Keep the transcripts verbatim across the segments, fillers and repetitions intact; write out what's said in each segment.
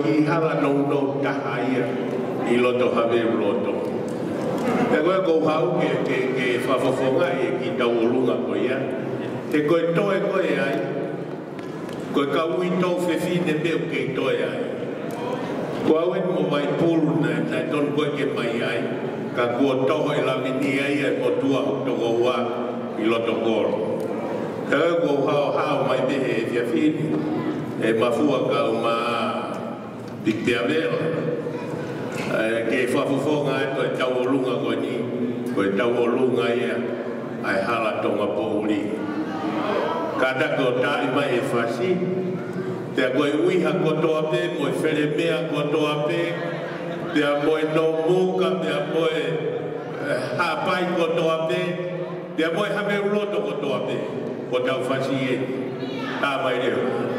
ʻi hala nounou taha ia ʻi loto Haveuloto. Pea ko e ʻoku ou haʻu ke, ke, ke fakafofongaʻi e kiʻi tauʻolunga ko ia. He ko e toe ko ē ai, ko e kau uitou fefine pē ʻoku kei toe ai. Ko au eni mo Vaipulu naʻe, naʻe tonu ko ē ke mai ai, ka kuo toho ʻe Lavenia ia ʻa e motuʻa hoku tokoua ʻi loto kolo. Ka ʻoku ou haʻu, haʻu mai pē he efiafi ni, ʻe Mafua Kaumā Piki Pea Vela, ē, ke fakafofonga atu e tauʻolunga ko eni, ko e tauʻolunga ia ʻa e Hala Tonga Poʻuli. Kātaki ʻo taaʻi mai e fasi, pea ko e ʻuhiha kotoa pē, mo e felemea kotoa pē, pea mo e nomuka, pea mo e, ē, haʻapai kotoa pē, pea mo e Haveuloto kotoa pē, ko ʻetau fasi ē. Tā mai leva.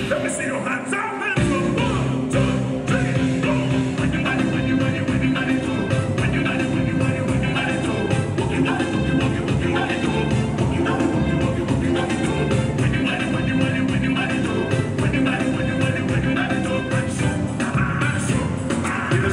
Let me see your hands up and go. One, two, three, go. When you got it, when you got it, when you got it, go. When you got it, when you got it, when you got it, go. When you got it, when you got it, when you got it, go. When you got it, when you got it, when you got it, go. When you got it, when you got it, when you got it, go. When you got it, when you got it, when you got it, go.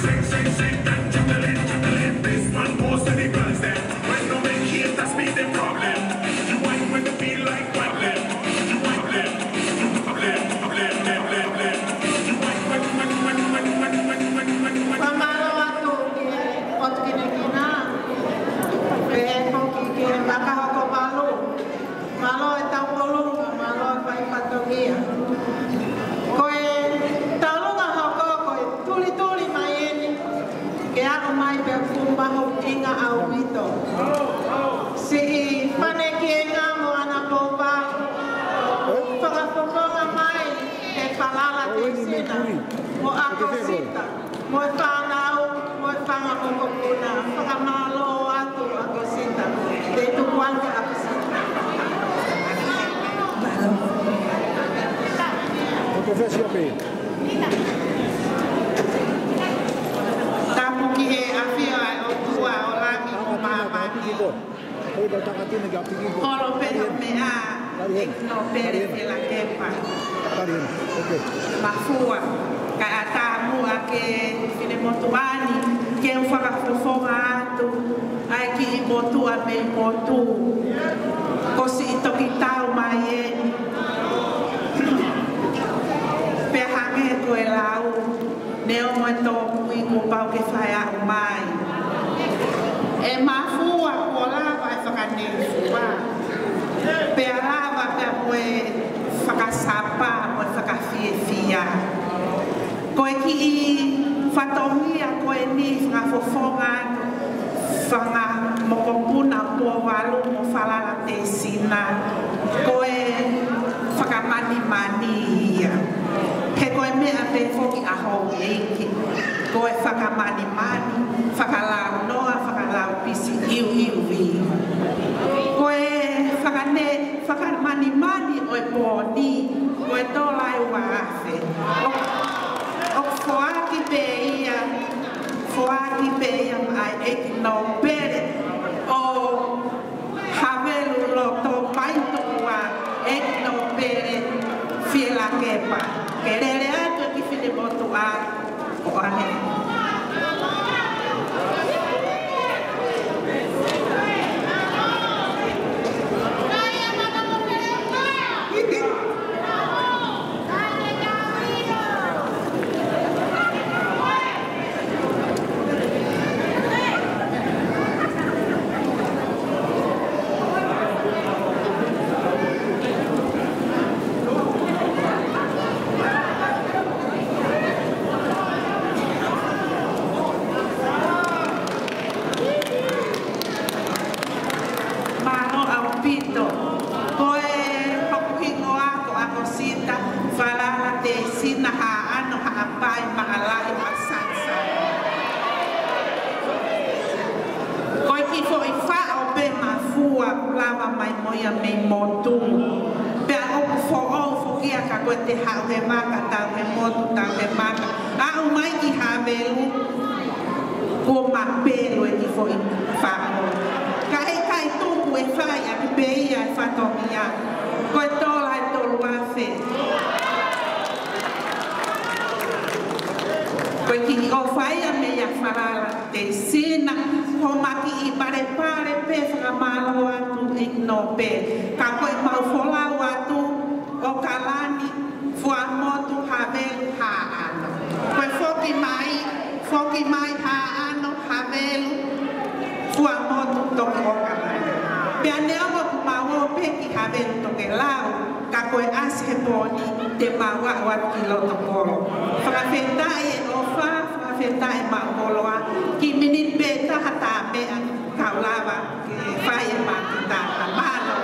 Shake, shake, shake that juggling, juggling. This one goes to the girls then. When no man here, that's me the problem. You ain't with the feel like problem. You ain't problem. You problem, problem, problem, problem. You ain't with, with, with. Fakamālō atu ki he ʻOtu Kinekina. Pehē foki ki he Vaka Hokovalu. Mālō e tauʻolunga, mālō e fai fatongia. Ko e tauʻolunga hoko, ko e tulituli mai eni. Mai pea fuʻu mahuʻinga ʻaupito. Siʻi Fane Kienga mo Ana Poupa, fakafofonga mai e falala Teisina mo ʻAkosita, mo e fānau, mo e fanga mokopuna, fakamālō atu ʻAkosita. Te tuku ange ʻAkosita. Mālō. Tapu ki he ʻafio ʻa e ʻOtua ʻo langi mo māmani. Holo pē hoʻo meʻa, ʻEiki Nōpele Fielakepa. Mafua, kae ʻatā muʻa ke finemotuʻa ni, ke u fakafofonga atu ʻa e kiʻi motuʻa mei motu, ko siʻi toki tau mai eni. Pea hangē ko e lau, neongo e tōmui kuo pau ke faiako mai. ʻE mafua kuo lava e fakanefua. Pea lava pea mo e fakasapa, mo e fakafiefia. Ko e kiʻi fatongia ko eni fakafofonga atu fanga mokopuna Tuvalu mo falala Teisina, ko e fakamanimani ia. He ko e meʻa pē foki ʻa houʻeiki, ko e fakamanimani, fakalaunoa, fakalaupisi, iuiuvi. Ko e fakane-, fakamanimani ʻo e pō ni, ko e tola ʻe ua afe. ʻO, ʻo foaki pē ia, foaki pē ia maʻa e ʻEiki Nōpele ʻo Havelu Loto Paituʻua, ʻEiki Nōpele Fielakepa. Ke lele atu e kiʻi finemotuʻa, ʻo ʻahe. Mālō ʻaupito. Ko e hoku hingoa ko ʻAkosita, falala Teisina Haʻano Haʻapai Maʻalahi Masansa. Ko e kiʻi foʻi faʻo pē Mafua kuo lava mai mo ia mei motu. Pea ʻoku foʻou foki ia ka ko e te haʻu he vaka, tau he motu, tau he vaka. Aʻu mai ki Havelu, kuo mapelu e kiʻi foʻi faʻo. Ka ʻikai tuku e fai ʻaki pē ia e fatongia. Ko e tola ʻe tolu afe. Ko e kiʻi ʻofa ia mei a falala Teisina, ko ma kiʻi palepale pē fakamālō atu ʻEiki Nōpele. Ka ko e mau folau atu, ʻOkalani, Fuaʻamotu, Havelu, Haʻano. Ko e foki mai, foki mai Haʻano, Havelu, Fuaʻamotu, toki ʻOkalani. Pea neongo ʻoku mau ō pē ki Havelu Tokelau, ka ko e ʻasi he pō ni te mau aʻu atu ki loto kolo. Fakafetaʻi e ʻofa, fakafetaʻi e maʻu koloa, kiʻi miniti pē taha tā meʻa kau lava ke fai e mākita. Mālō.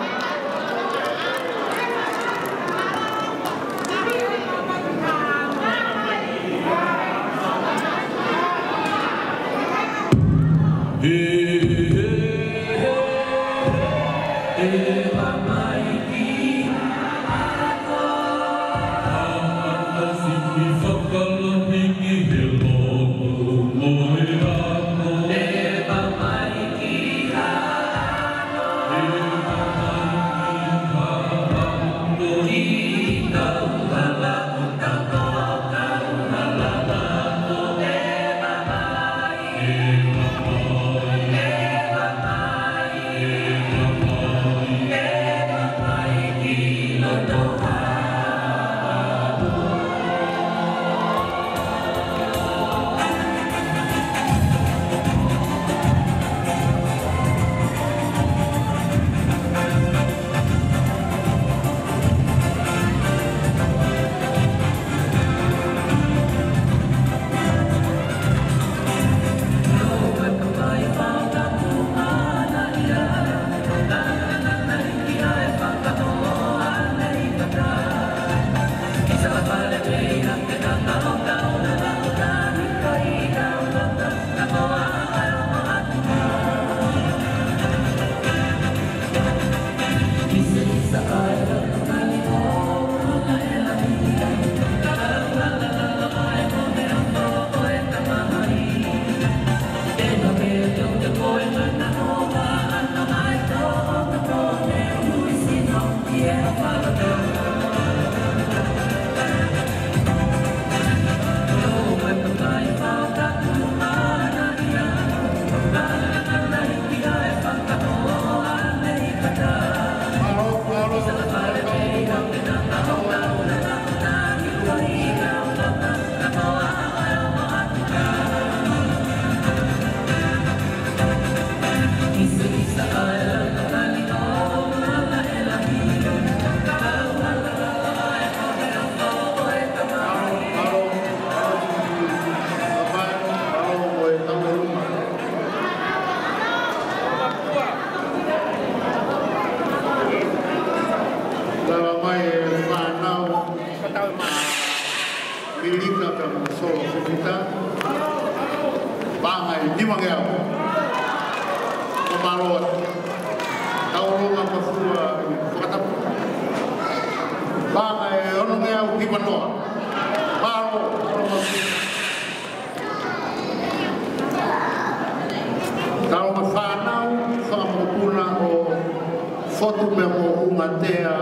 Pilika pea mo Solo Fifita. Paʻanga ʻe nimangeau. Ko mālō. Taulonga Mafua ʻi Fakatapu. Paʻanga ʻe onongeau hivanoa. Mālō. Taulonga fānau, fanga mokopuna ʻo Fotu pea mo Ungatea.